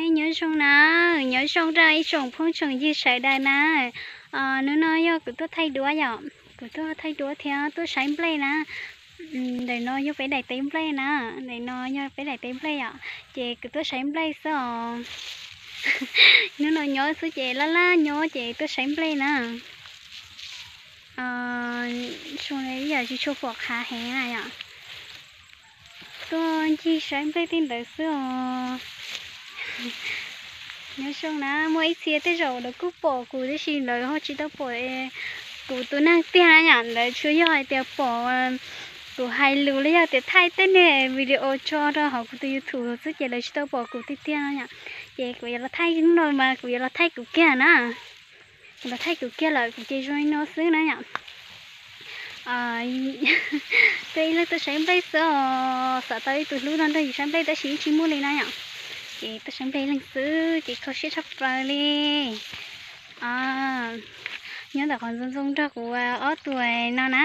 Nyob zoo na, nyob zoo rau ib tsoom phooj tsoom ywg sawv daws na. Hnub no yog kuv tuaj thaij duab yom, kuv tuaj thaij duab thiab tuaj saib nplej na. Ntawm no yog peb daim teb nplej na, ntawm no yog peb daim teb nplej yom, ces kuv tuaj saib nplej xwb os. Hnub no nyob xwb ces laj laj nyob ces tuaj saib nplej na. Zoo li yam tsis tshua pom qhav heev na yom. Tuaj ncig saib nplej tej ntawd xwb os. Nyob zoo na, muaj ib txhia tej zaum lawv kuj pom kuv tab sis lawv ho tsis tau pom kuv tus neeg tiag na yom, lawv tsuas yog hais tias pom kuv hais lus los yog tias thaij tej niag video tso rau hauv kuv tus YouTube xwb ces lawv tsis tau pom kuv tiag tiag no yom. Ces kuv yuav los thaij hnub no mas kuv yuav los thaij kuv kiag na. Kuv los thaij kuv kiag lawm kuv ces zoo li no xwb na yom. Tuaj ib leeg tuaj saib nplej xwb os, xav tau ib tug hlub no nrog yus saib nplej tab sis yeej tsis muaj li na yom. Ces tuaj saib nplej ib leeg xwb ces kho siab tshaj plaws li. Nyob ntawm qhov ntxoov ntxoo nrog kuv ob tug no na.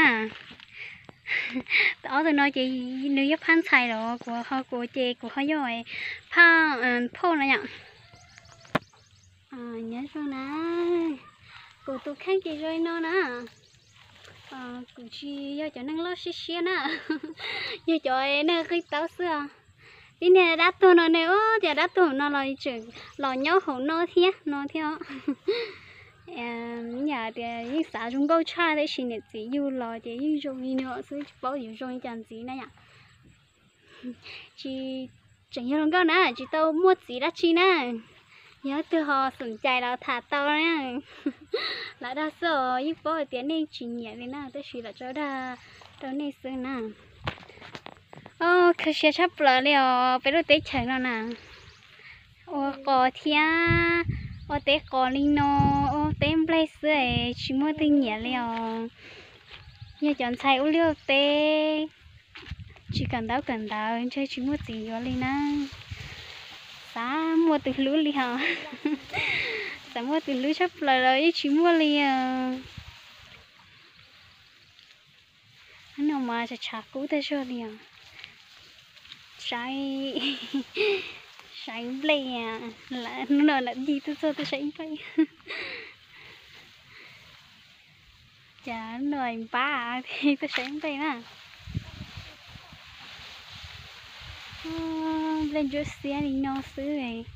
Ob tug no ces nws yog phaj ntxhais los kuv ho, kuv ces kuv ho yog phaj phauj no yom. Nyob zoo na, kuv tus kheej ces zoo li no na. Kuv tsis yog cov neeg loj siab siab na, yog cov neeg qis taub xwb os. Tib niag dab tuag no ne, ub, cas dab tuag no los tseem los nyob hauv no thiab no thiab. Yam tias yeej xav zoo nkauj tshaj tab sis niam txiv yug los ces yeej zoo li no xwb tsis paub yuav zoo li cas ntxiv na yom. Tsis, tseem yog hluas nkauj na tsis tau muaj txiv dab tsi na. Yog twg ho xom cai los tham tau na. Lam dag xwb os, yeej paub hais tias nej tsis nyiam li na tab sis lam tso dag rau nej xwb na. Kho siab tshaj plaws li os peb lub teb chaws no na. Ua qos thiab, ua teb qos li no, ua teb nplej xwb es tsis muaj twg nyiam li os. Yog cov ntxhais ua liaj teb tsis kawm ntaub kawm ntawv ntshe tsis muaj txiv yuav li na. Xav muaj tus hlub li os, xav muaj tus hlub tshaj plaws los yeej tsis muaj li. Hnub no mas tshav tshav kub tag zog li os. Saib, saib nplej, hnub no lam ncig tuaj txog tuaj saib nplej. Cas hnub no npab tuaj saib nplej na. Nplej ntsuab xiab li no xwb,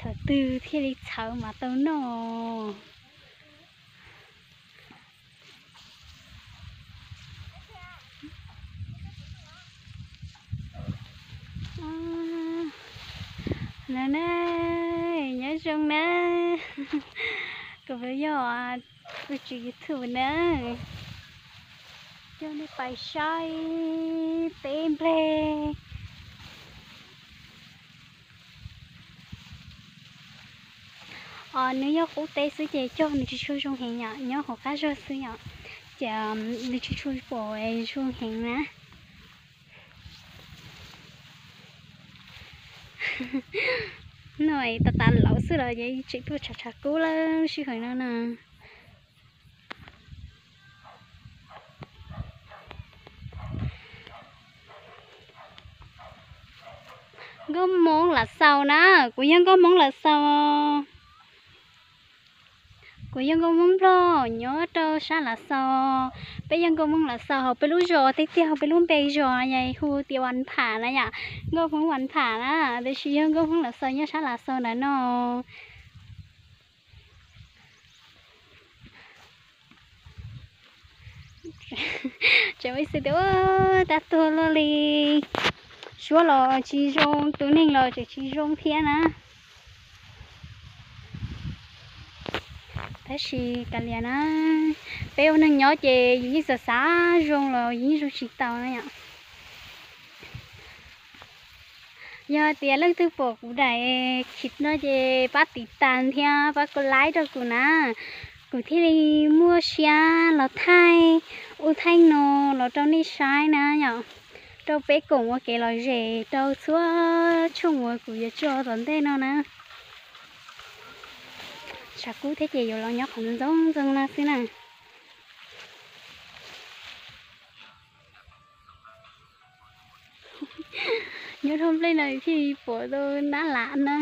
thaum twg thiaj li txhawv mas tau noj. No na, nyob zoo na, kuv yog tus tswv YouTube na, coj nej pais saib teb nplej. Nws yog qub teb xwb ces cog nws tsis tshua zoo heev yom, nyob hauv qab zog xwb yom, ces nws tsis tshua pom zoo heev na. No tas tas laus xwb los ces tseem tuaj tshav tshav kub lawm sij hawm no na. Nkauj Hmoob Lav Xaus na, kuv yog Nkauj Hmoob Lav Xaus. Kuv yog Nkauj Hmoob Nplog nyob rau sab Lav Xaus. Peb yog Nkauj Hmoob Lav Xaus hauv peb lub zos, tiag tiag hauv peb lub npe zos yog hu tias Vas Pham na yom, Nkauj Hmoob Vas Pham na, tiam sis yog Nkauj Hmoob Lav Xaus nyob sab Lav Xaus ntawm no. Tseem ua ib xwb tias tab tuag luaj li, suab los tsis zoo, tus neeg los tseem tsis zoo thiab na. Tab sis kav liam na, peb ua neeg nyob ces yus yeej xav xav zoo los yus yeej zoo tsis tau na yom. Yog tias leej twg pom kuv daim khiv no ces pab tiv tas thiab pab kos laib rau kuv na, kuv thiaj li muaj siab los thaij ub thaij no los rau nej saib na yom, rau peb koom ua kev lom zem rau txhua tshooj uas kuv yuav tso tom ntej no na. Tshav kub thiab ces yuav los nyob qhov ntxoov ntxoo no xwb na. Nyob dhau nplej no thiaj li pom tau nab lav na.